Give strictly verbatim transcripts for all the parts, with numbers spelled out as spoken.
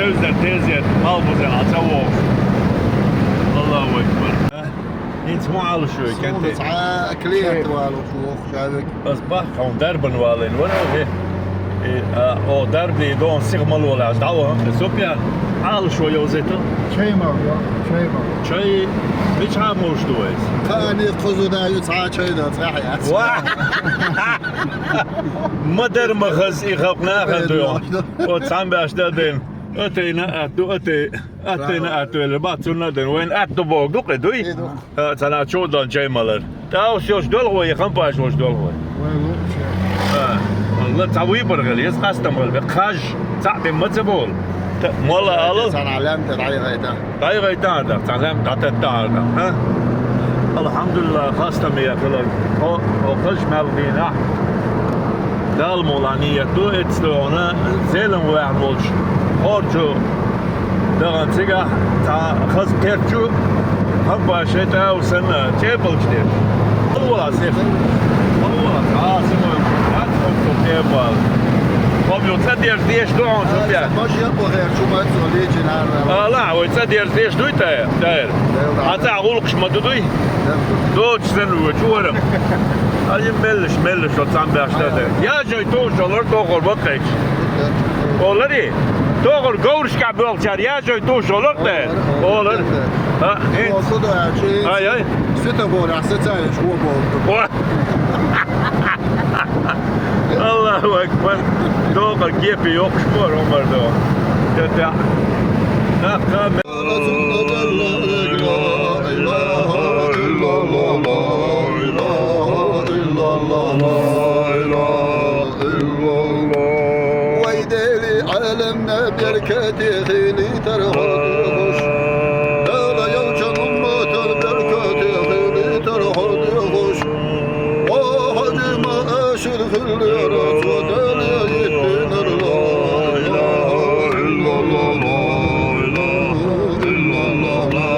Тезет, тезет, малбузен, Ӏа ца вогӀуш. Аллаху акбар. ХӀинца хӀун Ӏалашо ю, кӀентий? Цхьа клиент валуш воху шавиг. Ас бахка хьуна дарбан валийна вара, хӀе. И, а, о, дарбан дон сиха ма лолаш, дӀавахана, Супьян. Ӏалашо йовзийту? Чай мал, йо, чай мал. Чай, мича муш ду вайс? Кхани кхузу да ю цхьа чай да, цхьа яц. Ва! Ма дар ма хаз и халкъ нахана ду. О, цхьан беш да ден. Атайна ату, атей, атайна ату, эле бац цунна ден. Вайн ату бог ду къе дуй? Э, ду. Э, цана чу дон чай малар. Тау сёш долгой, хам паш вош долгой. Вай лу чай. Э, Алла, ца выбор гел, ес кастам гел, бе, хаж, ца де маца бол. Та, мола алал. Цана лям те дай гайта. Дай гайта да, ца лям да та да, а? Алхамдулилла, кастам я калар. О, о, хаж мал дина. Дала мула ният ду, эцлона, зелен ваьхьан волчу хӀорчу дахана цигахь цхьа хаза кхерчу хӀампа шайтӀа а санна, чӀепалчу деш. Алла сих. Алла, а, симой, яц хӀорчу чӀепал. Хоб ю ца деш, деш ду хьуна, ца деш. Маш я бохер, чу мацо лечи нарна. Ала, вай ца деш, деш дуй та, та. А ца гӀуллакхаш ма ду дуй? Доцу сан ву, чу вара. Али меллаш, меллаш, со цам беш та. Я жой ту, шо лар тохор баккхайча. Олари, тохор говрашка болчар, я жой ту, шо лар те. Олар. А, э. Ай, ай. Светофор, а социальный школа. О. Аллаху акбар. Тохор гепи йокуш бор, Умар до. Тета. Нах кам. Вай Дели, Ӏаламна беркате хили тархо духуш. Дала йолчун умматан беркате хили тархо духуш. О, хьади ма ашир хиллера цо Дали йиттинар ла илаха иллаллах, ла илаха иллаллах, ла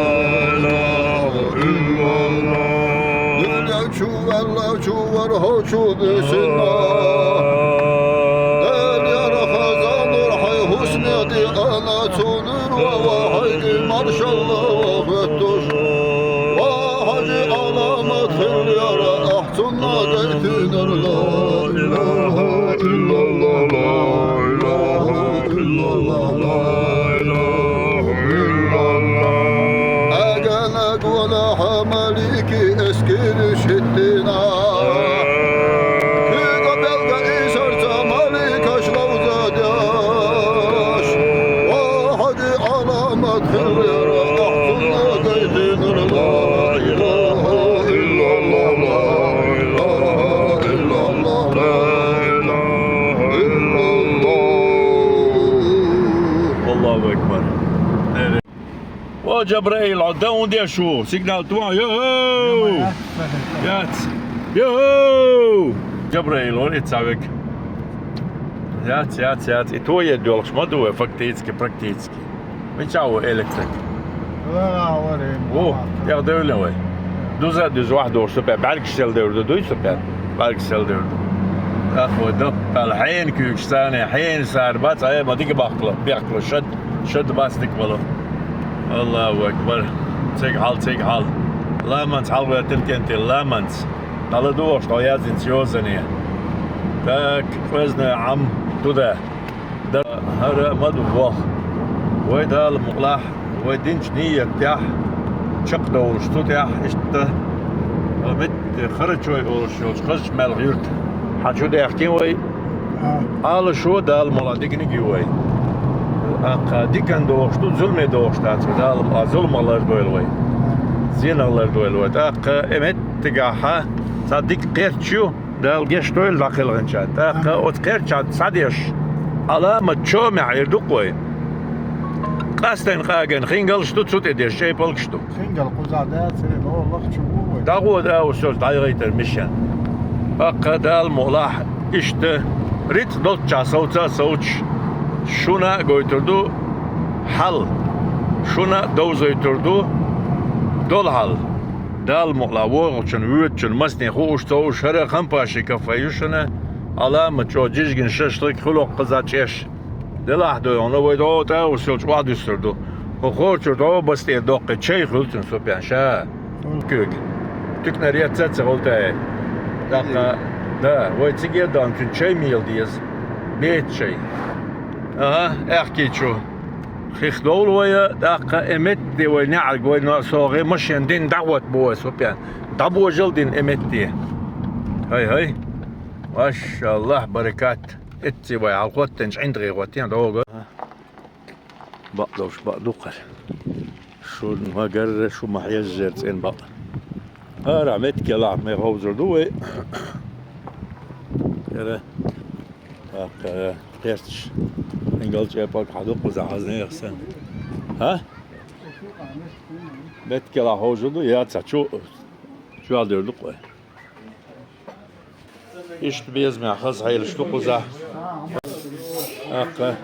илаха иллаллах. Чу валла, чу вар хьо чу бисина. Дел яра хаза нур хьай хӀусне ди ана цунур ва ва хьайги маршалла ва хӀеттуш. Ва хьаджи Ӏаламат хир яра ахь цунна гайтинар ла илаха иллаллах, ла илаха иллаллах, ла илаха иллаллах. Аганаг вала хьамали Ки эскириш хӀиттина. Куьйга белга и сарца маликаш ловзадеш. Ва хьади Ӏаламат хиллера, ахь цунна гайтинар ла илаха иллаллах, ла илаха иллаллах, ла илаха иллаллах. Аллаху акбар. О, Джабраил, хьо дан хӀун деш ву? Сигнал тхо? Йо-хо! Яц. Йо-хо! Джабраил, хӀун и ца век? Яц, яц, яц. И тхо е доьлхуш ма ду вай, фактически, практически. Мича ву электрик? О, тӀех девлла вай. Дуза а дуьза вахь дохуш, со пӀе бӀаьргаш сел девр ду, дуй со пӀе? БӀаьргаш сел девр ду. ТӀаккха вай даппал хьенан куьйгаш царна, хьенан сара бац, ай, ма дика бахкало, бехкало, шад. Шад бац дика бало. Аллаху акбар. Цига хьал, цига хьал. Ламанца хьал вертина кӀентий, ламанца. Дала духуш тхо яздинца йозане. Так, везна Ӏам туда. Да, хӀара ма ду вох. Вай Дала мукълахь, вай динчу нийят тӀехь, чекхдовлуш цу тӀехь, иштта. Ва мет Те Харачой олуш йолчу Хазачу маьлхан юьрта. Хьан чу даьхкина вай? А. Ала шо Дала мала диканиг ю вай. Аккха дикан дохуш ду, зулме дохуш дац вай. Дала мала зулмах лардойла вай. Зенах лардойла вай. ТӀаккха э меттигахьа цхьа дика кхерч ю, Дала геш дойла дӀакхелхинчарна. ТӀаккха оцу кхерчан схьадеш, Ӏаламат чомехь эр ду-кх вай. Къастайн къаган хингалш ду, цу тӀе деш чӀепалгаш ду. Хингал кхузахь дацаре, но лахчу ву вай. ДӀагӀо да усоз дӀайгӀайтар мишан. Аккха Дала мукълахь, иштта рицкъ долччахь совца а совцуш, шуна а гойтур ду хьал, шуна а довзуьйтур ду долу хьал. Дала мукълахь вогӀучун, воьдучун масне хууш ца хууш, хӀара Хампаши кафе ю шуна, Ӏаламат чӀогӀа жижиган шашлык, хуьлу-кх кхуза чӀеш. Делахь дойгӀна, вай догӀу тӀаус йолчу охьадуьссур ду. ХӀокху хӀорчур догӀу басте доккхи чай хуьлу цуьнан, Супьян, ша. Куьг. Туькнар яц ца гӀултӀе. ТӀаккха, да, вай циге а дан цуьнан чай мела деза. Беца чай. Ага, аьхкичу. Хих довла вай, тӀаккха э метте вай неӀарг вай, но согӀе машен дин дӀахӀотта бу вай, Супьян. ДӀабожал дин э метте. ХӀай-хӀай. Машаллахь, баракат. Эцци вай хьалхӀоттийна, чӀиндагӀе хӀоттийна догӀу. Бакъ долуш бакъ ду-кх хӀара. Шу ма гарра, шу ма хьежжара цӀена бакъ. ХӀара метта кӀелахь ме ховзур ду вай. ХӀара. ТӀаккха кхерчаш. ИнгалчӀепаг хьан ду кхузахь хаза нехан санна. ХӀа? Метта кӀелахь ховзур ду, яц хьан чу, чоьхьа дер ду-кх вай. Иштта безамехь хаза хьелаш ду кхузахь. ТӀаккха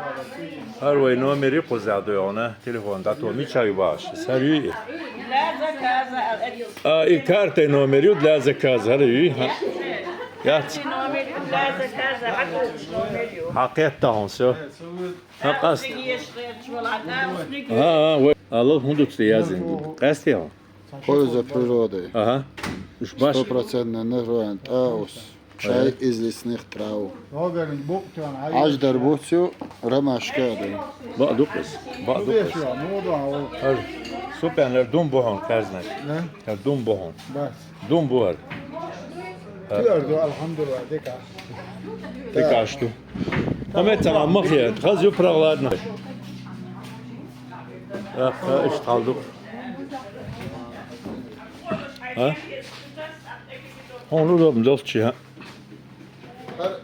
хӀара вай номер ю кхузахь дойгӀна, телефон дӀатоха, мичахь ю бохуш? ХӀара юй и? А, и картай номер ю, для заказа, хӀара юй? Яц. Хьан кхетта хьуна, всё. ХӀан, къаста. А, а, вай. Алло, хӀун ду цу язйина? Къаьсте хьуна? Польза природой. Ага. Уьш баш. Стопроцентный натуральный тӀаус. Чай из лесных трав. Хьаждар буц ю, ромашка а ду. Бакъ ду-кх иза. Бакъ ду-кх иза. ХӀара, Супьян, хӀара дум бу хьуна кхаьзнарг. ХӀара дум бу хьуна. Дум бу хӀара. Туьар ду, алхьамдулиллахӀ, дика. Дика аш ду. Ма меттан ма хета, хаза ю, прохладно. Аха, иштта хьал ду. А? Хьуна удобно долчу, а? Ар-,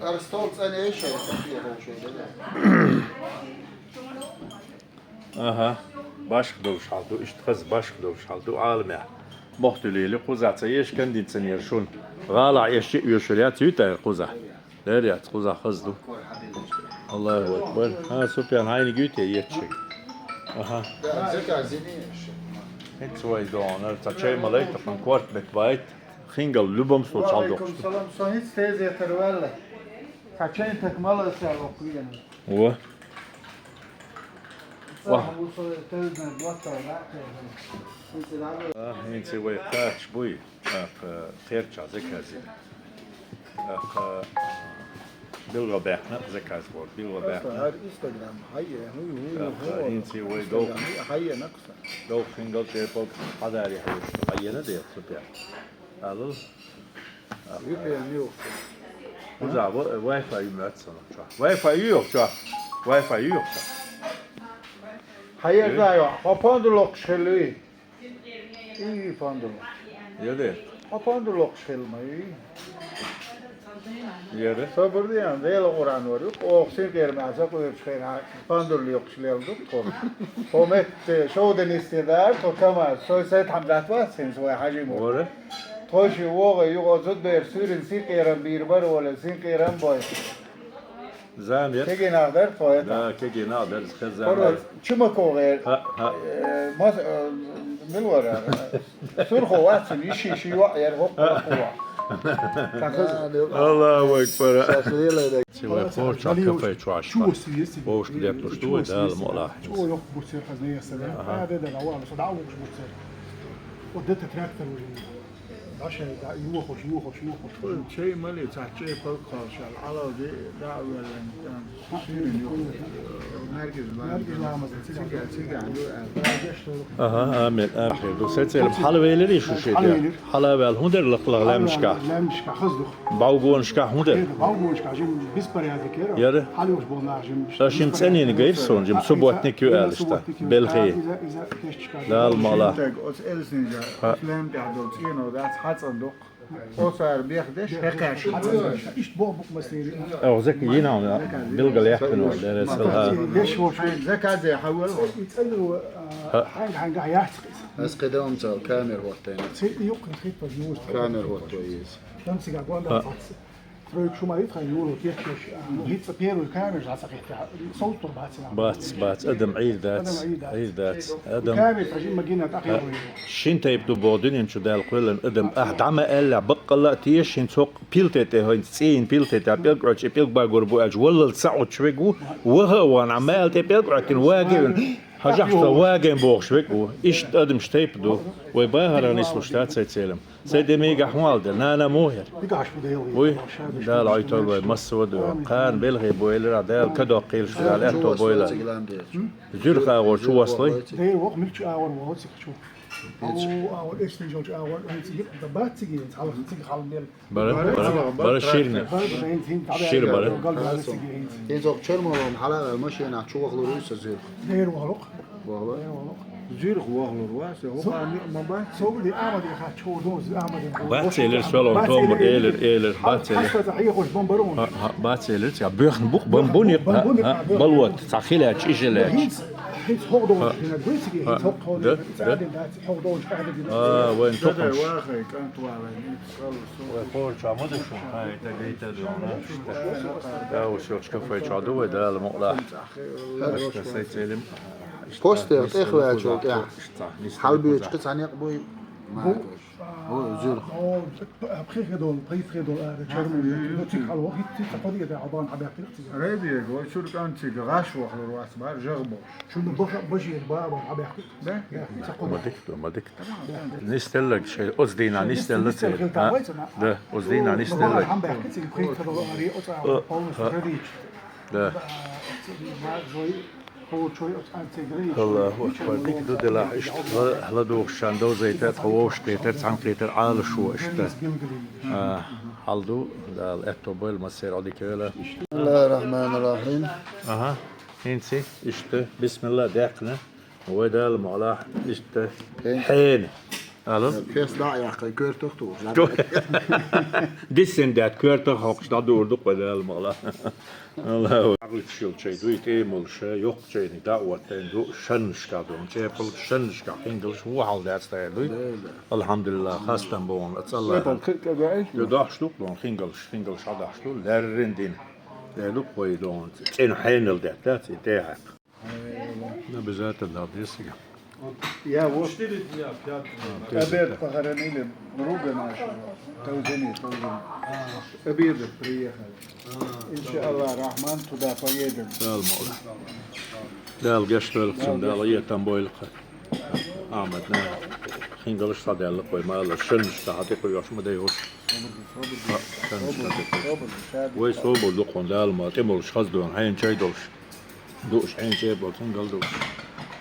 ар стол цӀанъеш, ар стол цӀанъеш, да? Аха. Башха долуш хьал ду, иштта хаза башха долуш хьал ду Ӏаламехь. Мохтуьлийли кхузахь ца еш, кондиционер шуна. ГӀалахь еш чу оьшур яц, юй тӀаккха кхузахь? Лер яц, кхузахь хаза ду. Аллаху акбар. ХӀа, Супьян, хьайниг юй те етташ? Аха. ХӀинца вай догӀу, цхьа чай ма лайта, тхан корта бетта байта. Хингал, любом случае, хьал доккхуш ду. Салам, со хӀинца тезетара ваьлла. Цхьа чай так мала аса воккху веана. Во. Ва. А, хӀинца вай кхача буй, тӀаккха кхерчахь заказ йина. ТӀаккха билггал баьхна заказ бора, билггал баьхна. ХӀара Instagram хьае, хӀу, хӀу, тӀаккха хӀу, хӀинца вай дов-, Instagram хьае накъса. Дов хингал тӀе бог хьадари хьаеш, хьаена дела, супер. Алло. Ю пен ю. Кхузахь ва-, Wi-Fi ю моьтту сан чохь. Wi-Fi ю йохчохь. Wi-Fi ю йохчохь. Хьаерза йо, хьо понду локхуш хилла ю? И понду. Яде? Хьо понду локхуш хилла ма ю? Яде? Собар де, Дела Къуръан вара ю, оха синкъера меха сакъоьручу хенахь понду локхуш лелла ду тхо. Тхо метта шовданисте дара, тхо КамАЗ, со сайтхьамзат вац хӀинца вай хьажиймо. Вара? Тхойши вогӀу юха зудбер суьйрина синкъерам бийр бара воле, синкъерам бой. Замер. Кегий нах дара тхо это. Да, кегий нах дара, хеза замер. Чумако гӀер. Ха, ха. Э, мас-, э, мила вара? Сурхо вац цуьнан, йиши ши йоӀ яра, хӀокху вац хӀокху вац. Аллаху акбар. Ца вай кхоча кафе чохь. Вовшашка детталуш ду вай, Дала мукъ лахь. Чо йоккха буц яра хаза неса. Ага. Ада дан, а вала, со дӀа а вукхуш буц яра. Вот это трактор уже. Дашай, да, юхуш, юхуш, юхуш. Чай мали, цхьа чай палкхалшал, Ӏалал де, да, а валан, сирин юхуш. Маргиз ламаз, цига, цига, ю, а. Ага, амин, амин. Ду сецел хьалавелира шу шеде. Хьалавелира. Хьалавел, хӀун дера лакхлах лаьмнашкахь? Лаьмнашкахь хаза ду. Балгонашкахь хӀун дера? Балгонашкахь жим беспорядок яра. Яра? Хьалавелаш болу нах жим. Ша шим цӀанийна гайра суна, жим субботник ю аьлла иштта. Белхий. Дала мукъ лахь. Оцу элсинча, оцу лаьмна тӀехь долу цӀено дац, хьацӀан доккху. Оцара бех деш, хьекхаьш. Иштта боху букъ масийри. Э, оха зека йина, билггал яьккхина вара, дера сал, ха. Деш волчу хьайн заказе хьавал. И цӀанро, а, хьайн-хьайн гахь яц иза. Ас кхидам цал камер хӀоттайна. Ци юккъин хиппа юз. Камер хӀотто иза. Там цига гонда цац. Троек шу ма итхьа юлу кечеш, ну, хӀинца первый камер жа ца хетта, сол тур бацина. Бац, бац, адам Ӏийр дац, Адам Ӏийр дац. Ӏийр дац. Адам Камер тажин магина тӀакхийруй. Шин тайп ду бох дуьнен чу Дала кхоьллина адам. Ахь дӀа ма аьлла, баккъалла а теша, хӀинца хӀокху пилте тӀе, хӀинца цӀийна пилте тӀе пӀелг Ӏоьттича, и пӀелг багор бу аьлча, валлалц ца Ӏоттуш вег ву, ваха а вахана, маьлте пӀелг Ӏоьттина, ваге а вина. Хьажахь, со ваген бохуш вег ву. Иштта адамаш тайпа ду. Вай бахаран нислуш дац цай целам. Сай де мегахь хӀун ала дела, нана мухӀера? Вуй, Дала Ӏойтал вай, массо а ду. Кхана белхий бойла, Дала кадоккхийла шу, Дала аьтто бойла. Зуьрх агӀор чу васлой? Дера вокху милчу агӀор воху цига чу. О, агӀор, эшнин жолчу агӀор, цига бац цига, хьалха цига хьалмел. Бара, бара, бара ширни. Шир бара. ХӀинца оха Чермалон хьала а ваьлла машенахь чу вахлур вуй сан зуьрх? Дера вахлур. Вахлур? Дера вахлур. Зуьрх вахлур вац, хӀокху а ниъ ма бац. Собуди Ахьмаде хаа чу вахлур вуй, Ахьмаде. Бац элира, со лоьху томар элира, элира, бац элира. Хьаста ца хьехош бан бара вон. Ха, ха, бац элира, ца боьхна бух бан буни, ха, ха, балот, ца хилач, ижелач. ХӀинца, хӀинца хӀокху долчу хинарг вуй цига, хӀинца хӀокху хӀокху долчу хӀокху долчу. А, вайн токхамаш. Вай кхочу ма ду шу, хай, тагайта ду, на. Да, уж йолчу кафе чохь ду вай, Дала мукъалахь. Аша сай целим. Постер тӀехваьллачул тӀаьхьа. Хьалбуьйчу кхин цхьа некъ буй? Бу-, О, зуьрх. О, пхи хи долу, пхи хи долу ара чарман. Ну, циг хьалвоху, хӀинца ца кхо диъ а хьабан хьабаьккхира цига. Райбек, вай чуьра кӀант цига гӀаш вахлур вац бара, жагӀ болуш. Шуна баха бажер баба хьабаьккхира. Да? Ца кхо. Ма дика ду, ма дика. Нисделлаг шай, оцу дийнахь нисделла церан. Да, оцу дийнахь нисделлаг. Хьан баьхки цига пхийтта долу ари оцу агӀор полностью традиция. Да. Аллаху акбар, дика ду делахь, иштта хьла-, хьладугӀуш шайн довзайта, тхо вовшахкхетар, цхьаьнакхетар Ӏалашо иштта. А, хьал ду, Дала аьтто бойла массеран дика йойла. Бисмиллахир-рахманир-рахим. Аха, хӀинца иштта, бисмилла даьккхина. Вай Дала мукъалахь, иштта хьена. Алло? Кхес дӀа а яьккхай, коьртах тухуш. Диссина даьтта коьртах хьокхуш дӀадур ду-кх вай Дала мукъалахь. Аллаху. Агуьтуш йолчай дуй тӀе а молуш, йоккхачайниг дӀа а оттайна ду, шаннашкахь ду, чӀепалг шаннашкахь хингалш ву хьал дац тайна дуй. Да, да. Алхьамдулиллах, хастам бу вайн, ацу Аллахьан. Ду дохьуш ду-кх ду хингалш, хингалш хьадохьуш ду, лаьррина дина. Де ду-кх вай ду, цӀена хьенал даьтта дац и тӀе хьаькха. Обязательно дал деза. Я вот. Четыре дня, пять дней. Обед похоронили друга нашего. Таузени, Таузени. Обедать приехали. Иншаллах, Рахман, туда поедем. Дала мукъалахь. Дала гечдойла-кх цунна, Дала къинхетам бойла-кх. Ахьмад, на, хингалш схьадаьлла-кх вай мала, шаннашкахь тӀекхуьйсуш ма дай хӀуш. Ха, шаннашкахь тӀекхуьйсуш. Вай собар ду-кх хьуна, Дала ма тӀе молуш хаза ду хьуна, хьенан чай долуш. Дууш хьенан чӀепалг, хингал дууш.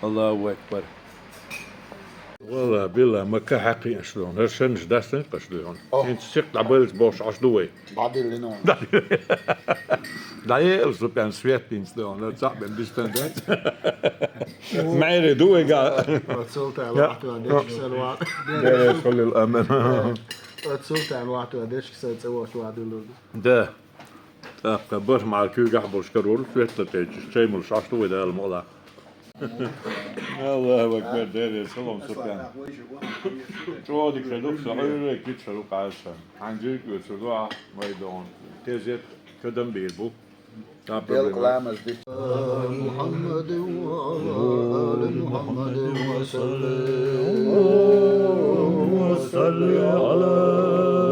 Аллаху акбар. Валла, билла, Макка хьаькхина аша ду хьуна. ХӀара шаннаш дастина-кх аша ду хьуна. О. ХӀинца сихха дӀабаллалц бохуш Ӏаш ду вай. ДӀадиллина хьуна. ДӀаеала со пен свет динца ду хьуна. ХӀара цхьаъ бен дистан дац. Майре ду вайга. Оцул тӀе лохьтур дечка сан ван. Деррес хулил амин. Оцул тӀе лохьтур дечка сан цӀе вохуш ван диллур ду. Да. ТӀаккха бархӀ мӀара куьйгахь болуш карор ву, светла тӀе чай молуш Ӏаш ду вай Дала мукъалахь. Аллаху акбар, деррес салам сукъян. ЧӀогӀа дика ду-кх сан, Ӏуьйре кхин а ду-кх Ӏайша. Хьайн зуьйг оьцур ду ахь, вай догӀун. Тезет кадам бийр бу. Делкъ ламаз дича. محمد وعلى آل محمد وسلم. اللهم صل على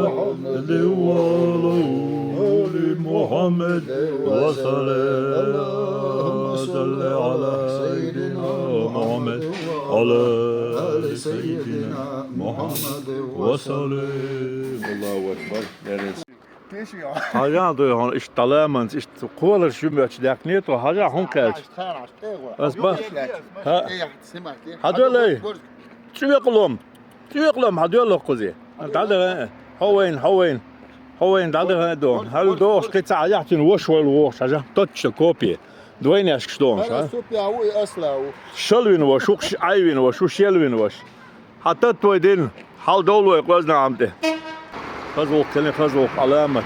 محمد وعلى آل محمد وسلم. اللهم صل على سيدنا محمد وعلى آل سيدنا محمد وسلم. Аллаху акбар. Хьажа ду хьуна иштта дӀаламанца, иштта кхоларш ю моьттуш даьккхинера тхо, хьажа хӀунда кхаьчча. Ас бах. Хьа. Хьадоьллай. ЦӀоькъалом. ЦӀоькъалом хьадоьлла кхузе. ДӀадахана. Хьо вайна, хьо вайна. Хьо вайна дӀадахана ду. Хьал дохуш кхин цхьа хьажахь цуьнан ваша вайл вохуш хьажа. Точно копия. Двойняшкаш дохуш, а? Супя ву и Асла ву. Шалвина ваша ву-кх, Ӏайвина ваша ву, шелвина ваша. Хьан татта вай дина, хьал довла вай Къознахьама тӀе. Хаза гӀуллакх хилла, хаза гӀуллакх Ӏаламат.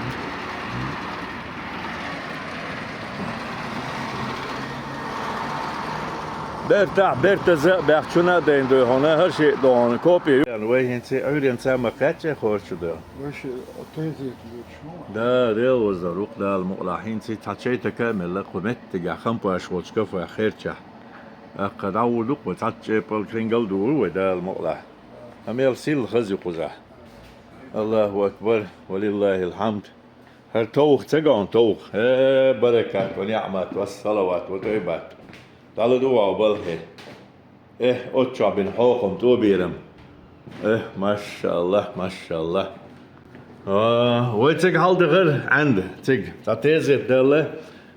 Бертахь, бертаза а баьхчуна а дайна дой хьуна, хӀара шиъ догӀун копия ю. Вай хӀинца Ӏуьйренца ма кхаьчча хӀорчу дойла. Вай ши тезет лучу. Да, Дела ваздар ву-кх, Дала мукъалахь. ХӀинца цхьа чайтака а мелла, кху меттигехь хампаш волчу кафехь херчахь. Аккха дӀавур ду-кх вай, цхьацца чӀепал кхингал а дур вай, Дала мукъалахь. Амел сил хаза ю кхузахь. Аллаху акбар, ва лиллахил хьамд. ХӀара товха ца гон товха. Э, баракат ва ниӀмат ва салават ва тайбат. ДӀала ду вау балхе. Э, оццо бина хьокхам тӀоберам. Э, машаллах, машаллах. А, вай цига хьалдахара Ӏаьнда, цига. Цхьа тезет даьлла.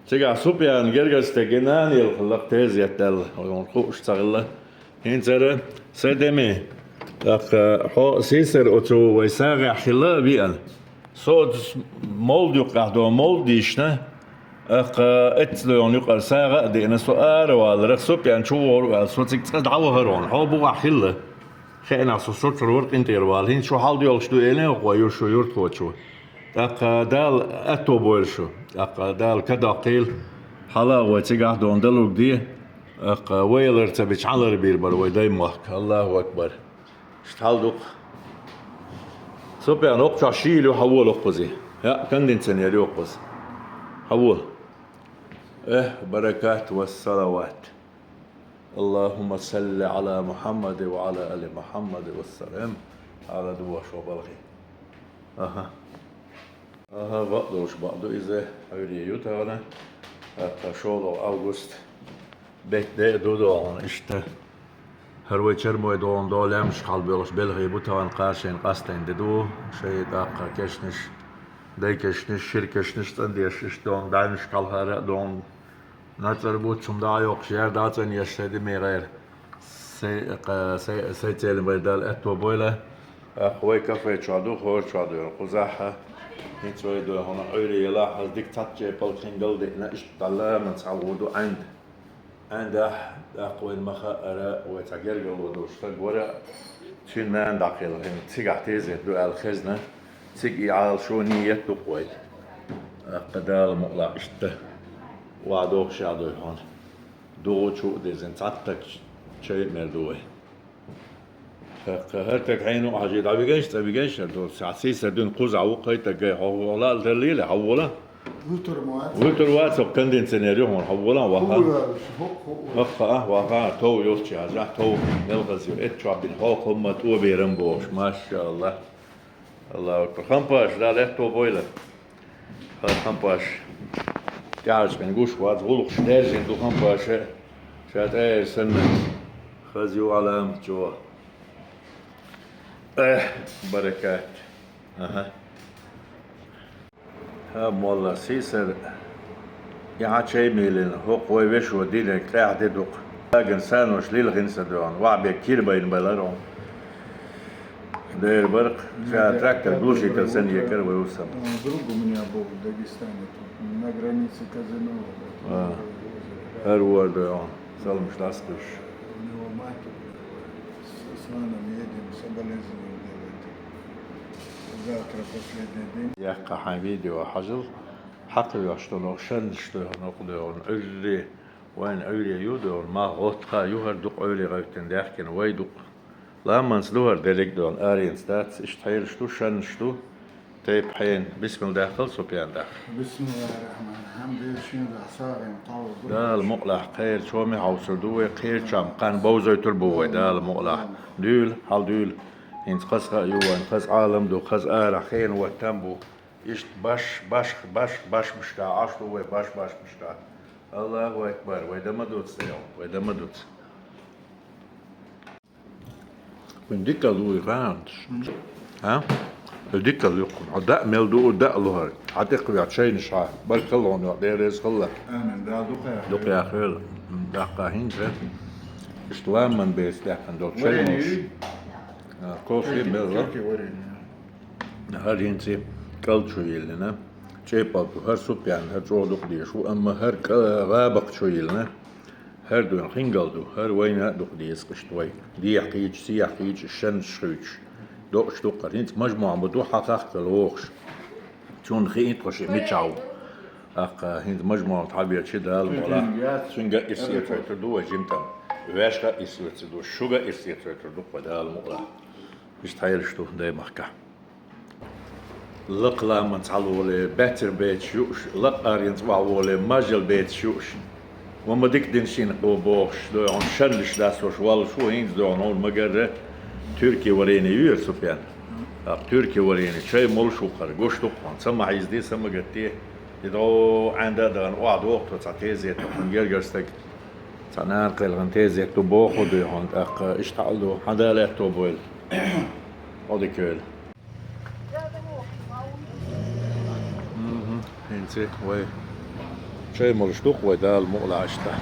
Цигахь Супьян гергара стеган нана елхаллакх тезет даьлла. Вай хьуна хууш ца хилла. ХӀинцара, сан деми, тӀаккха хьо сийсара оцу вай сагӀехь хилла а веана. Со оцу молда юккъехь догӀун молда дийшина, тӀаккха эццадойгӀун юкъара сагӀа а деана, со ара валарах, Супьян чу вогӀур ву аьлла, со цига цкъа дӀавахара хьуна. Хьо бухахь хилла. Хеанахь со шочур вара къинтӀера вала. ХӀинца шу хьалдоьлхуш ду элира хӀокхо ю шу юртахочо. ТӀаккха Дала аьтто бойла шу. ТӀаккха Дала ка доккхийла. Хьала а вай цигахь догӀун далург де. ТӀаккха вай ялар ца бича хьалар бийр бара вай даймохк. Аллаху акбар. Иштта хьал ду-кх. Супьян, хӀокху чохь шийла ю, хьан вола хӀокхузе. Я, кондиционер ю хӀокхузе. Хьан вола. Эх, баракат ва салават. Аллахумма салли Ӏала Мухьаммад ва Ӏала али Мухьаммад ва саллим. Ала ду ваша балхи. Аха. Аха, бакъдолуш бакъ ду иза, Ӏуьйре ю тахана, тӀаккха шолгӀа август, бетт де а ду догӀун, иштта. ХӀара вай чармой догӀун до лаьмнашка хьалабоьлхуш белхий бу тахана кхара шайна къастийна де ду, шайн тӀаккха кешнаш, дай кешнаш, шира кешнаш цӀандеш, иштта догӀун бӀаьрнаш кхалхара а догӀун. Нацара бу цунна дӀа а йоккхуш, яра дӀа а цӀанъеш, сайн дими гӀайра. Сайн, кха-, сайн, сайн цӀена вай Дала аьтто бойла. ТӀаккха вай кафе чохь ду, хӀора чохь ду, кхузахь а. ХӀинца вай ду, хьуна Ӏуьйре елахь, хӀаза дика цхьацца чӀепалг хингал а деана, иштта дӀа ламанца хьалавур ду Ӏаьнда. Ӏаьндахь, тӀаккха вайна ма-хаъара, вай цхьа гергарло долуш стаг вара, цуьнан нана дӀакхелхина, хӀинца цигахь тезет ду аьлла хезна. Цига и Ӏалашо, нийят ду-кх вай. ТӀаккха Дала мукъалахь иштта ваха дохуш а дуй хьуна. ДугӀу чу а дезина, цхьацца чай а мер ду вай. ТӀаккха хӀара таг хьенан а хьажий, дӀавигайша, цӀа вигайша, ду, сийсара дуьйна кхузахь ву кхайтаг гай, хьо, хьо лаал даллийла, хьо вола? Вуьтур ма вац. Вуьтур вац, хӀокху кондиционер ю хьуна, хьо вола, ваха? ХӀокху, а, ваха, тов йолчу хьажахь, тов мел хаза ю, эццо бина хьо хӀумма тӀоберам бохуш, машаллах. Аллаху акбар. Хампаш, Дала аьтто бойла. Хан Хампаш. ТӀаьхьарчу гуш вац, гӀуллакхаш даьржина ду Хампаша. Ша тӀера санна. Хаза ю Ӏаламат чӀогӀа. Эх, баракат. Аха. ХӀа, молла, сийсара. И хьан чай мелина, хӀокху вай вешо динарг тӀаьхьа де ду-кх. Аган санош лилхина сан доьгӀна, ваӀ бен кира байна балар хьуна. Дера баркх, ша трактор глушитель санна екар вай усам. А, друг у меня был в Дагестане, тут, на границе Казанова, вот, А. Озеро, да. ХӀара вор ду хьуна, саламаш дӀасакхуьйсуш. У него мать умерла. С, с вами едем, соболезнования делать. Завтра последний день. Яккха хьайн видео хьажал, хьакха веш долу шаннаш ду хьуна, хӀокху ду хьуна, Ӏуьйре. Вайн Ӏуьйре ю доьгӀна, ма гӀоттаха ю хӀара дукха Ӏуьйре гӀевттина даьхкина вай дукха. Ламанца ду хӀара дерриг а доьгӀна, аренца дац, иштта хьелаш ду, шаннаш ду. Тайпа хьена. Бисмилла даьккхал, Супьян, даккха. بسم الله الرحمن الرحيم. Дела шен захь сагӀина кхалла ду. Дала мукъалахь кхерачу хӀума хьовсур ду вай, кхерачам кхана бовзойтур бу вай, Дала мукъалахь. Дуьйла, хьал дуьйла. ХӀинца хаза хаа ю вайн, хаза Ӏалам ду, хаза арахь хенан ваттам бу. Иштта баш, баш, баш, башмашка Ӏаш ду вай, баш, башмашка. Аллаху акбар, вай дан ма дуц, тӀе, вай дан ма дуц. Вайн дика а луй, гӀанташ. А? Вай дика а луькху. Хьо даа мел ду, даа лухара. Хьан тӀекхавехь чайнаш хьа. Баркалла хьуна, Дела реза хилла. Амин, Дала дукха яхийла. Дукха яхийла. Даккха хӀинца. Иштта ламан беца даьккхина долу чайнаш. А, кофе мел ла. Терки варенье. ХӀара хӀинца кӀал чу йиллина, чӀепалг ду, хӀара Супьян, хӀара чӀогӀа дукха дезаш ву, амма хӀара кӀа-, гӀабакх чу йиллина, хӀара дуьйна хингал ду, хӀара вайна а дукха деза иштта вай. Дехьа кхийча, сехьа кхийча, шаннаш хуьйцуш, доӀуш ду-кх хӀара, хӀинца мажа-мохь ма ду, хьан хахкала вохуш. Цунна хиъна тхо шиъ мичахь ву. ТӀаккха хӀинца мажа-мохь тхьабечи Дала мукъалахь. Цуьнга а ирсе хойтур ду вай жимтан. Вешха ирс оьцур ду, шуга ирс оьцур ду-кх вай, Дала мукъ лахь. Иштта хьелаш ду Даймахкахь. Лакха ламанца хьалаволе, баьццара бецаш юуш, лакха аренца охьаволе, мажал бецаш юуш. Ва ма дика дина шина кхо бохуш, дой хьуна шаннаш дастуш воллуш ву, хӀинца дой хьуна, хьуна ма-гарра, туьрки варени юьйр Супьян. ТӀаккха туьрки варени, чай молуш ву хӀара, гуш ду-кх хьуна, ца ма хьийзаде, ца ма гатде. И дӀо Ӏаьнда а дахана, охьадоху тхо цхьа тезета, хьуна гергарчу стаг. Цхьа нана кхелхина тезет ду боху дуй хьуна, тӀаккха иштта хьал ду, хьан Дала аьтто бойла. Хьо дика йойла. Мгм. ХӀинца вай чай молуш ду-кх вай, Дала мукъ лахь иштта.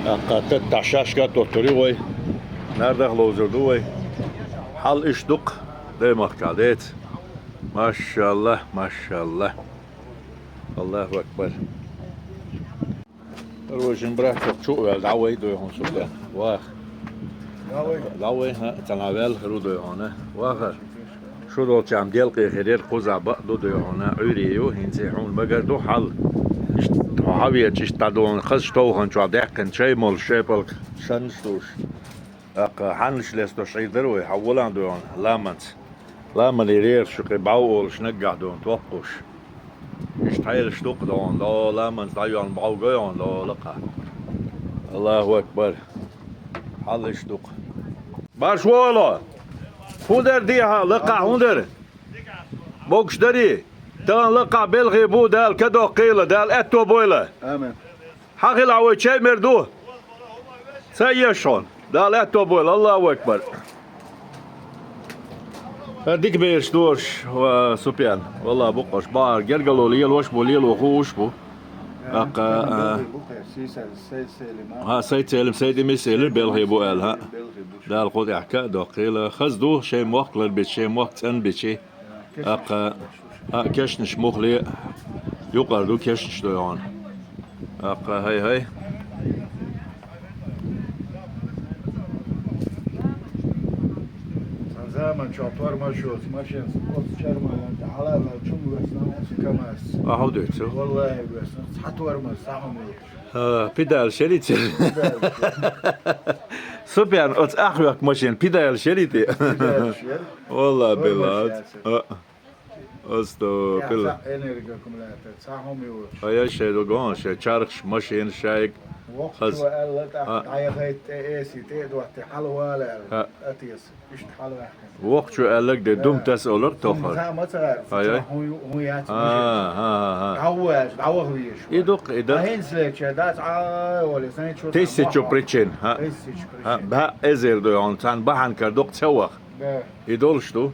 ТӀаккха таттахь шашка а тоттур ю вай. Нардах ловзур ду вай. Хьал иштта ду-кх, Даймахкахь деца. Машалла, машалла. Аллаху акбар. Рожин браток чу а ваьлла, дӀавай дуй хьуна Супьян. Ваха. ДӀавай. ДӀавай, хӀа, цхьана ваьлла хир ву дуй хьуна. Ваха. Шу долчам делкъе хир яра, кхузахь бакъ ду дуй хьуна. Ӏуьйре ю, хӀинца хьуна ма-гарра ду хьал. Иштта хьо хьавеча, иштта дӀадолу хазачу товханчохь даьккхина чай молуш, шепалг шаннаш луш. ТӀаккха хьаннаш лестош Ӏийр дара вай, хьан волан дуй хьуна, ламанца. Ламанера шу кхин бӀов олуш наггахь дуна топпуш. Иштта хьелаш ду-кх дона, дона, ламанца дӀайоьллу бӀов гой хьуна, дона, лакха. Аллаху акбар. Хьал иштта ду-кх. Баш воло! ХӀун дара дехьа, лакхахь хӀун дара? Бокуш дарий? Тахана лакхахь белхий бу, Дала ка доккхийла, Дала аьтто бойла. Амин. Хьан хила вай чай мер ду? Ца еш хьуна. Дала аьтто бойла. Аллаху акбар. ХӀара дика бераш дош, ва, Супьян. Валла букъаш. Бахьара гергало лелош бу, лело хууш бу. ТӀаккха, а, ХӀа, Сайд Селим, Сайд Имис элира, белхий бу аьлла, хӀа. Дала кху тӀехь ка а доккхийла. Хаза ду, шайн мохк ларбичи, шайн мохк цӀанбичи. ТӀаккха, хӀа, кешнаш мухле юкъара ду, кешнаш дуй хьуна. ТӀаккха, хӀай-хӀай. Сан заман чохь тормоз шоца машинас оцу чармалан тӀе хьалаваьлла чу воьссина оцу КамАЗца. Ахьа дуьйцу? Валлахи, воьссина. Цхьа тормоз, цхьа хӀума ю. А, педаль шерици? Педаль. Супьян, оцу ахвек машин педаль шерици? Педаль шер. Валла, белла. Тормоз шаца. А. Астагфирулла. Цхьа энергоаккумулятор, цхьа хӀума йоцуш. Ай, ай, шай ду гон, шай чархаш, машина, шайг. Воккхачо аьлла, тӀаккха дӀаяхайта тӀе эси, тӀе а дотта, хьалавала аьлла. ХӀа. Атеса, иштта хьалаваьккхина. Воккхачо аьлларг де дум таса олар тохар. Цхьа ма ца гӀерта, ай, ай. Цхьа хӀун ю-, хӀун яц, ма шен. ХӀа, хӀа, хӀа. ДӀавоьжа, дӀаваха везаш вара. И дукха, и дукха. ХӀинца леча, дац, а, оли, сан чу. Тысячу причин, хӀа. Тысячу причин. ХӀа, баьа эзар ду, он царна бахьана кара дукха ца ваха. Да. И долуш ду?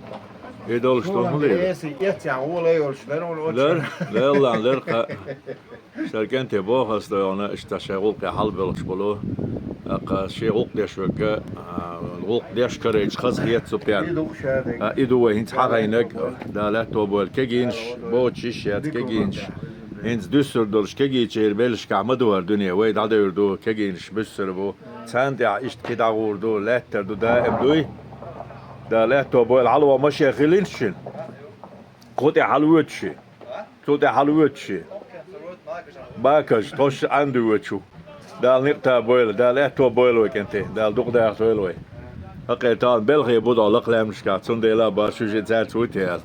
И долуш ду, хӀун лела? Эси эццехь гӀола йолуш дара вон очу. Лер, леллан лер кха. Шер кӀанте боху ас дойгӀана, иштта шайн гӀуллакхе хьалабелхаш болу. ТӀаккха шен гӀуллакх деш верг, а, гӀуллакх деш карайча хаза хета Супьян. И ду ша дерг. А, и ду вай хӀинца хьахайнарг, Дала аьтто бойла кегийнаш, боцуш йиш яц кегийнаш. ХӀинца дуьссур долуш кегийчеран беллашкахь ма ду хӀара дуьне, вай дӀадевр ду, кегийнаш буьссур бу. Царна тӀехь иштта кхин дӀагӀур ду, лаьттар ду, даим дуй. Дала аьтто бойла, хьалаван машен хилинчу шуна? Кху тӀе хьалавоьдуш ши? Цу тӀе хьалавоьдуш ши? Бакаж, тхо ша Ӏаьнда воьдуш ву. Дала некъ та бойла, Дала аьтто бойла вай кӀанте, Дала дукха даха дойла вай. ХӀокхе тахана белхий бу дӀа лакха лаьмнашкахь, цундела а баш уьш и цаьрца вуй те аьлла.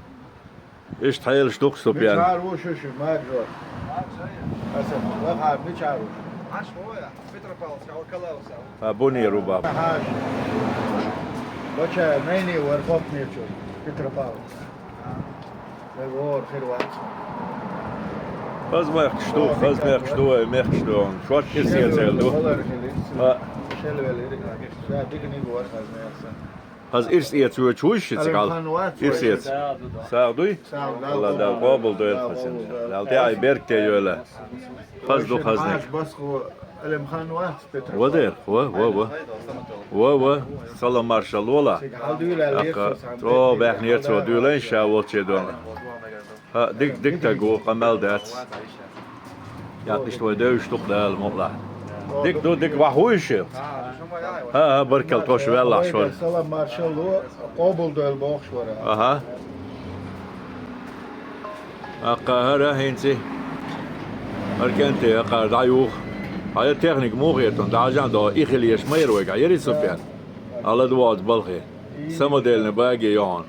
Иштта хьелаш ду-кх, Супьян. Мичара ву шу, шу, Маржо? Аса, вахар, мичара ву шу? Аш ву я, Петропавловск, а, Калавса. А, бунер ву баба. Хьаша. Бача, найни вар хокнечу, Петропавловск. Дай вор, хир вац. Хаза мехкаш ду, хаза мехкаш ду, вай мехкаш ду. Шорт кисия цел ду. Валар хили. А. Шелвели. Ша дигни вар хаза мехса. Хаза ирс эца воьдуш вуй ши цига? Алимхан вац. Ирс эца. СагӀа дуй? СагӀа, Дала къобал дойла хаза. Дала тӀе ай беркате йойла. Хаза ду хазник. Хьаша басхо Алимхан вац, Петр. Ва дер, ва, ва, ва. Ва, ва. Салам маршалла вола. Цига хьал дуьйла. ТӀаккха тӀо баьхнера цо дуьйлайн ша волче дона. ХӀа, диг, диг таг ву, къамел дац. Яккхишта вай девзаш ду-кх Дала мукъ лахь. Дика ду, дика вахь вуй ши? ХӀа, хӀа, баркалла, тхо шу ваьллахь шуна. Салам маршалла, къобалдойла бохуш вара. Аха. Аккха хӀара хӀинца. ХӀара кӀанте аккхара дӀаюха. Хьая техник муха хетун, дӀажан до, и хилеш ма яр вайга, яри Супян? Ала дугӀац балхе. Самодельный баге йоӀун.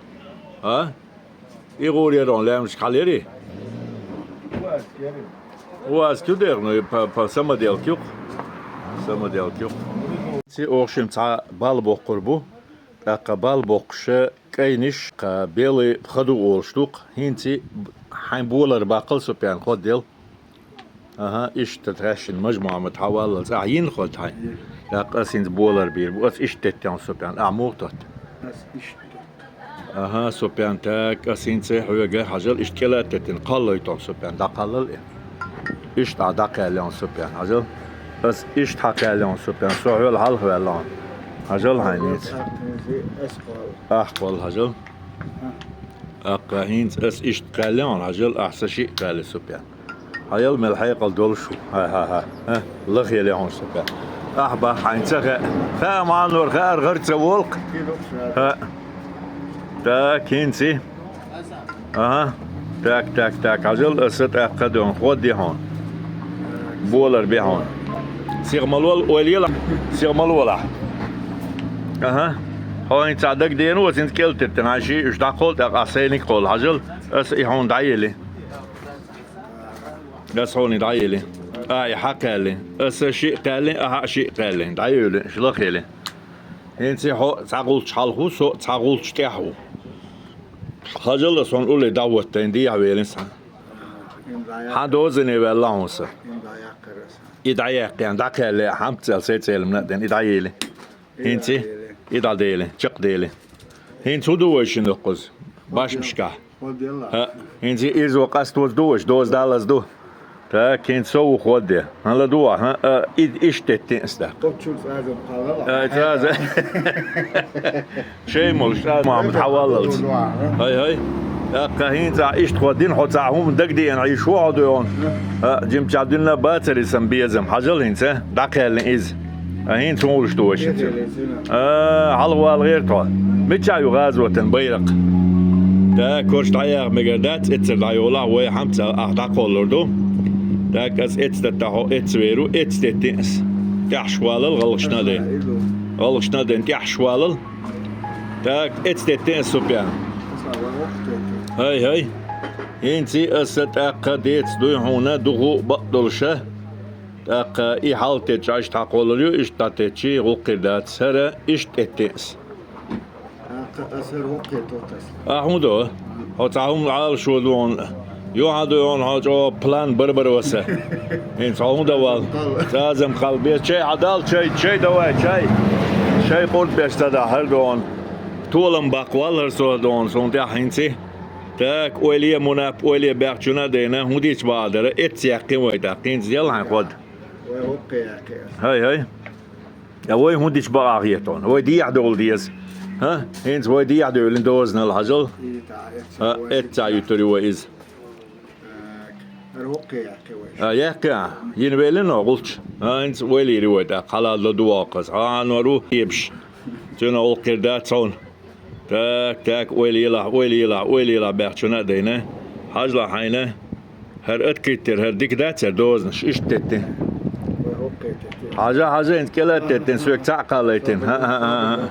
А? И гӀур яр он лаьмнашка хьалири? У вас кю дер, ну, и по, по самоделке юкъ. Самоделке юкъ. Ци охшим цхьа бал боккхур бу. ТӀаккха бал боккхуша кӀайниш, кха белый ходу олуш ду-кх. ХӀинций хьайн болар баккхал, Супян, ходдел. Аха, иштта тхаьшшина Мажа-Мохьмад хьаваллалц. Ахьа йина ход хьайн? ТӀаккха ас хӀинца болар бийр бу. Ас иштта теттехьун, Супян. Ахьа муха тотта? Ас иштта тотта. Аха, Супян, так, ас хӀинца хьоьга хьажал, иштта кӀела теттина, кхаллойтун, Супян, дӀакхаллал и. Иштта ахьа дӀакхаьллехьун, Супян, хьажал. Ас иштта хьакхаьллехьун, Супян, со хьол хьалха ваьллахьун. Хьажал хьайн хӀинца. Ас кхолла. Ахь кхолла, хьажал. ТӀаккха хӀинца ас иштта кхаьллехьун, хьажал, ахьа са шиъ кхаьлли, Супян. Хьаял мел хьекъал долуш ву. Хьа-хьа-хьа. ХӀа, лахъелехьун, Супян. Ахьа бах хьайн ца хаьа. Хаьа, ма нур, хаьара гӀар ца волу-кх. ХӀа. Так, хӀинций. Аха. Так, так, так. Хьажал, аса тӀаккха дон. Ходде хьуна. Болар бе хьуна. Сиха ма лол, ойла ела. Сиха ма лолахь. Аха. Хьо хӀинца дагадеана, аса хӀинца кӀел теттина, хьайн шиъ уьш дӀакхолла, тӀаккха ахьа сайниг кхолла. Хьажал, аса и хьуна дӀаели. Аса хьуна и дӀаели. А, и хьакхаьлли. Аса шиъ кхаьлли, ахьа а шиъ кхаьлли. ДӀаели, уьш лахъели. ХӀинца хьо цхьа гӀулч хьалха ву, со цхьа гӀулч тӀехь ву. Хьажал, аса хьуна улле дӀахӀоттайна, дехьа велина сан. Хьан дозане ваьлла хьуна сан. И дӀаяьккхина, дӀакхаьлле, хьамццӀел сецӀелам на а дина, и дӀаели. ХӀинций? И дӀадели, чекхдели. ХӀинца хӀун ду вай шина доккхуза? Башмашкахь. ХӀа, хӀинца иза ван къастоза ду вайша, доза далаза ду. Так, хӀинца со ву ходде. ХӀан ла ду ван, хӀа, а, и, иштта теттина ас даккха. Кхоччур цӀазам кхаллала. Ай, цӀаза. Шай молуш цӀаза Мохьмад хьаваллалц. Хай, хай. ТӀаккха хӀинца иштта ходдина, хьо цхьа хӀума дагадеана, Ӏийш ву хьо дуьйхьун. А, жимчахь дуьнна бацари сан безам. Хьажал хӀинца, дӀакхаьллина иза. А хӀинца хӀун луш ду вай шица? А, хьалхавала гӀерта хьо. Мичахь ю гӀазотан байракх? Так, корч дӀаяха мегар дац, эццара дӀайолахь, вай хьамца ахь дӀакхоллур ду. Так, ас эццатта хьо эццавер ву, эццатеттина ас. ТӀаьхьаш валал, гӀалгӀашна а дайна. ГӀалгӀашна а дайна, тӀаьхьаш валал. Так, эццатеттина ас, Супян. Хай, хай. ХӀинций аса тӀаккха деца дуй хьуна духу бакъдолуша. ТӀаккха и хьалатеттача иштта хьакхоллар ю, иштта дӀатеттачий гӀуллакх хир дац. ХӀара иштта теттина ас. ТӀаккха аса хӀара хӀокхе тотас. Ахь хӀун до? Хьо цхьа хӀума Ӏалашо ду хьуна. Юхьа ду хьуна хьо чӀогӀа план бар-бар васа. ХӀинца хьо хӀун дан вал? ЦӀазам кхалла беза. Чай хьадал, чай, чай давай, чай. Чай къурд беш ца дахь, хӀара ду хьуна. Толам баккха вал хӀара со ду хьуна, суна тӀехь хӀинций. Так, ойла е, мунап, ойла е, баьхчуна а дайна, хӀун дийча бакъахь дара, эцца яьккхина вай тӀаккха, хӀинца дел хьайн ходда. Вай хӀокхе яьккхи аса. ХӀай, хӀай. Я вай хӀун дийча бакъахь хетон? Вай дехьа довла деза. ХӀа? ХӀинца вай дехьа девлина дозанал хьажал. ХӀа, эцца ютур ю вай иза. Так, хӀара хӀокхе яьккхи вай. А, яьккхи а? Йина велина гӀулч? ХӀа, хӀинца вай лийри вай тӀаккха, хьалал ладу воккхаза. Хьан нор ву? Кебаш. Цуьнан гӀуллакх хир дац хьуна. Так, так, ойла елахь, ойла елахь, ойла елахь, баьхчуна а дайна. Хьажалахь хьайна. ХӀара открыть тера, хӀара дика дац хӀара дозанаш, иштта теттина. Хьажа, хьажа, хӀинца кӀела а теттина, соьга цхьаъ кхаллайтина. ХӀа, хӀа, хӀа, хӀа.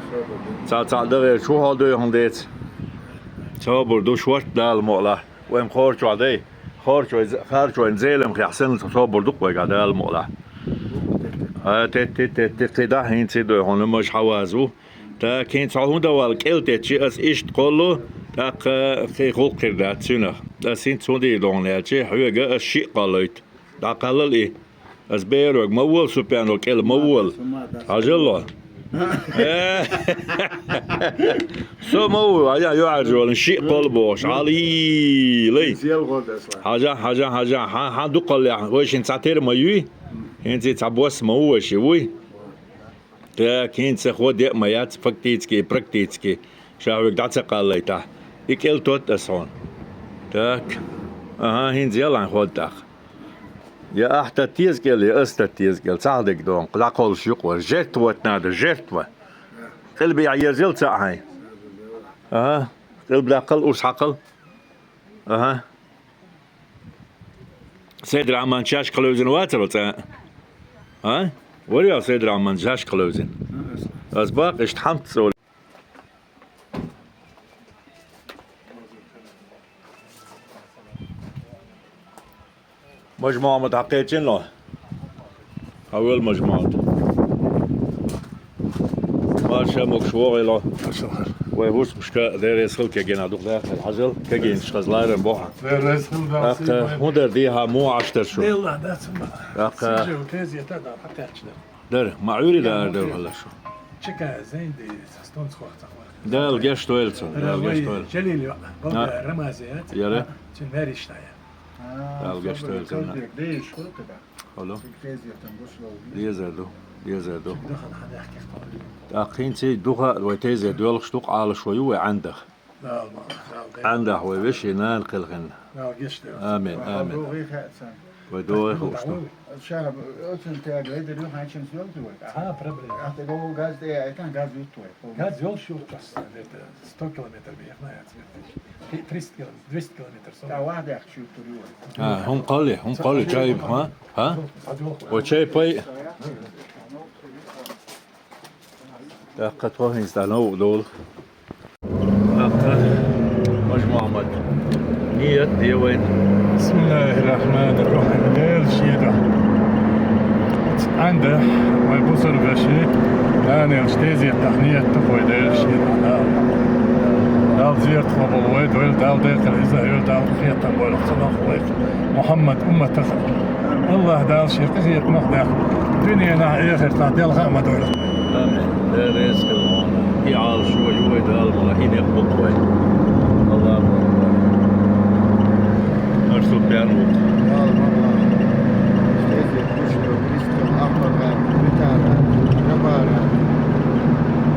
Цхьа, цхьаъ дан гӀерташ ву хьо, дуй хьуна деца. Собар ду шорта, Дала мукъалахь. Вайн кхоччуш дай. Кхоччуш, кхоччуш вайн зеламхехь санна собар ду-кх вайгахь, Дала мукъалахь. А, тетти, тетти, кхидӀа, хӀинца дуй хьуна, Мажа хьаваза ву. Так, хӀинца хьо хӀун дан вал, кӀел теттачий ас иштта кхоллу, тӀаккха кхин гӀуллакх хир дац цуьнах. Ас хӀинца хӀун дийр ду хьуна аьлча, хьоьга ас шиъ кхоллуьйту. ДӀакхаллал и. Ас бераг ма вола, Супяно кӀел ма вола. Хьажалло. Э? Со ма ву, хьажа, юьхьӀаьржа волу шиъ кхолла бохуш. Ӏалий, лай. Хьажа, хьажа, хьажа, хьан, хьан дукхаллехь, вай шин цхьа тера ма юй? ХӀинца цхьа босса ма ву вай ши, вуй? Так, хӀинца ходде а ма яц, фактически, практически, ша хьоьга дӀа ца кхаллайтахь. И кӀел тотта ас хьуна. Так. Аха, хӀинца ялахь ходда тӀаккха. Я ахь тата теза кӀел, я ас тата теза кӀел. Цхьаъ дерг дон, дӀакхоллуш юкъа вара. Жертвовать надо, жертва. Къилбехь ерзал цхьаъ хьайн. Аха. Къилба даккхал, урс хьакхал. Аха. Седр Ӏаман чашка левзина вацара цӀа? А? Вари а Сайд-Рахьман жашка левзина. Аз бакъ иштта хьамт цӀо. Мажмахьмад хьакхечина ло? Хьавел, Мажмахьмад. Марша могуш вогӀийла. Вай хӀусамашка Дела реза хила кегийна дукха дахар хьажал, кегийнаш хаза ларам бохьа. Дела реза хила. ТӀаккха хӀун дар дехьа, муха Ӏаш дар шу? Делла дац ма. ТӀаккха сижу тезета да хьакхечна. Дар, ма Ӏуьйре даар дар хьала шу. Чика зайнди стонц хохца. Дала гешт дойла цунна, Дала гешт дойла. Жалил йо, Яра. Рамазе яц. Яра. Цун вариштая. Дала гешт дойла цунна. Деш хуртада. Алло. Тезетан гушло. Деза ду, деза ду. Дахан хьанах кехтар. ТӀаккха хӀинца духа вай тезет доьлхуш ду-кх Ӏалашо ю вай Ӏандах. Дала ма, Дала гешт. Ӏандах вай веший нана кхелхина. Дала гешт дойла. Амин, амин. Вай догӀий хууш ду. Ша, оцун тяга ледер ю хьанчим съёлки вай. А, проблема. Ахта го газ де, айтан газ ют вай. Газ ёлш ю час, где-то сто километр бехна яц. Триста километр, двести километр. Та вахдах чу тур ю вай. А, хӀун кхалли, хӀун кхалли чай, а? А? О, чай пай. ТӀаккха тхо хӀинца дӀа новкъа довла. ТӀаккха, Мажмахьмад, ният де вайна. بسم الله الرحمن الرحيم. Дела шеда. Ӏанда вай бусурбаши, нанелш тезетах ният тахой Дела шеда. Дала зерат къабул вай, дойла Дала декъал иза, йойла Дала хетам бойла, цунах вай. Мухьаммад умматах. Аллах Дала ший къахетамах даха. Дуьненахь, эхартахь делха а ма дойла. Амин. Дела реза хила хьуна. И Ӏалашо ю вай Дала мала, и некъ бу-кх вай. Аллаху акбар. Аш су пен ву. Дала мала. Стези, кушка, киска, ахмага, битара, жабара.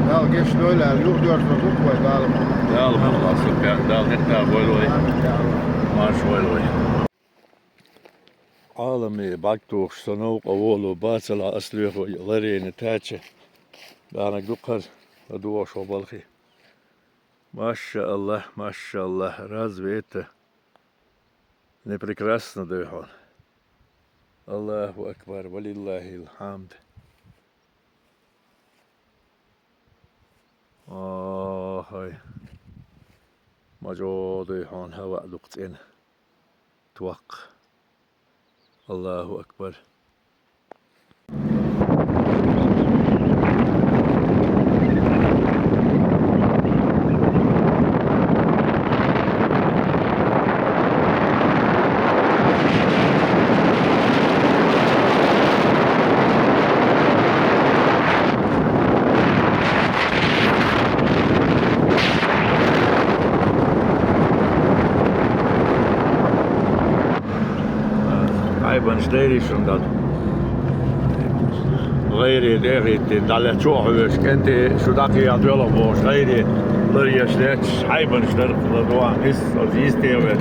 Дала гешт дойла, юхадоьрзур ду-кх вай Дала мала. Дала мала, су пен, Дала некъ тӀа бойла вай. Амин, Дала. Марш войла вай. Ӏаламе бӀаргтохаш со новкъа воло бацалахь, ас лоьху ларена тача. Баьннарг ду-кх хӀара, ладугӀуш ву балхи. Машааллахь, машааллахь, разве это не прекрасно, дуй хьуна? Аллаху акбар, валиллахил хьамд. Охой. Ма чӀогӀа дуй хьуна, хӀаваъ дукха цӀена. Тохк. Аллаху акбар. Хьайбанаш дайрий шун дад? ГӀайре дехӀитти, дӀале чохь веш, кӀентий шу дӀакхехьа доьлху бохуш, гӀайре ларъеш лаьтташ, хьайбанаш дара ладогӀа, нис, оцу йистехь вер.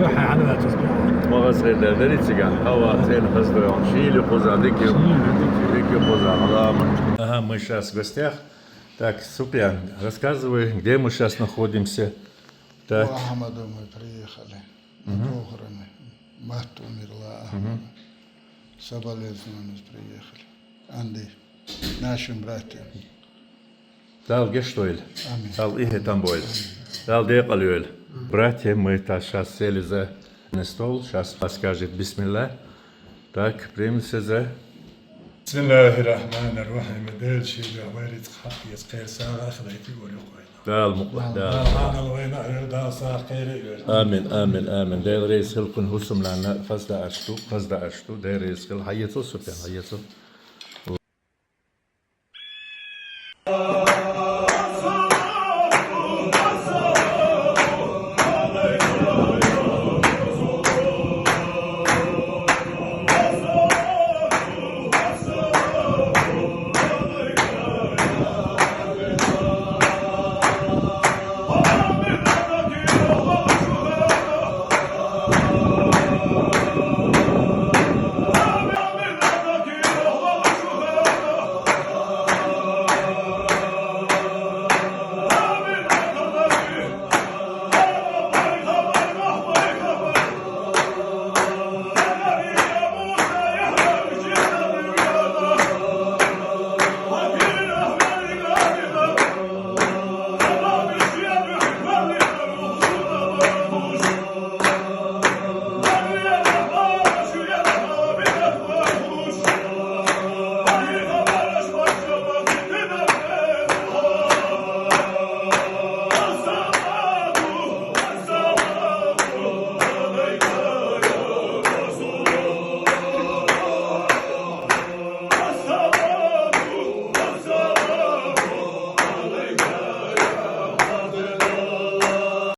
Ма хаза хир дара, дарий цигахь? Хьава, цӀена хаза дойхьун. Шийли кхуза, дика ю. Дика ю кхуза, хьалама. Ага, мы щас в гостях. Так, Супьян, рассказывай, где мы щас находимся. Так. У Ахмада мы приехали. Мгм. Духрами. Мать умерла Ахмада. Мгм. Соболезнования приехали. Анди. Нашим братьям. Дала гешт дойла. Амин. Дала и хӀетам бойла. Амин. Дала декъал йойла. Братья, мы та щас сели за стол. Щас скажет бисмилла. Так, примемся за. بسم الله الرحمن الرحيم. Дела шийга вай рицкъ хьакъ еза, кхера сагӀа а хилайта вара юкъа вайна. Дала мукъ лахь, Дала. Дала хьанал вайна а вер, Дала сагӀа кхера а вер. Амин, амин, амин. Дела реза хила кхунна хӀусамланна, хаза даарш ду, хаза даарш ду. Дела реза хила. Хьаецал, Супьян, хьаецал.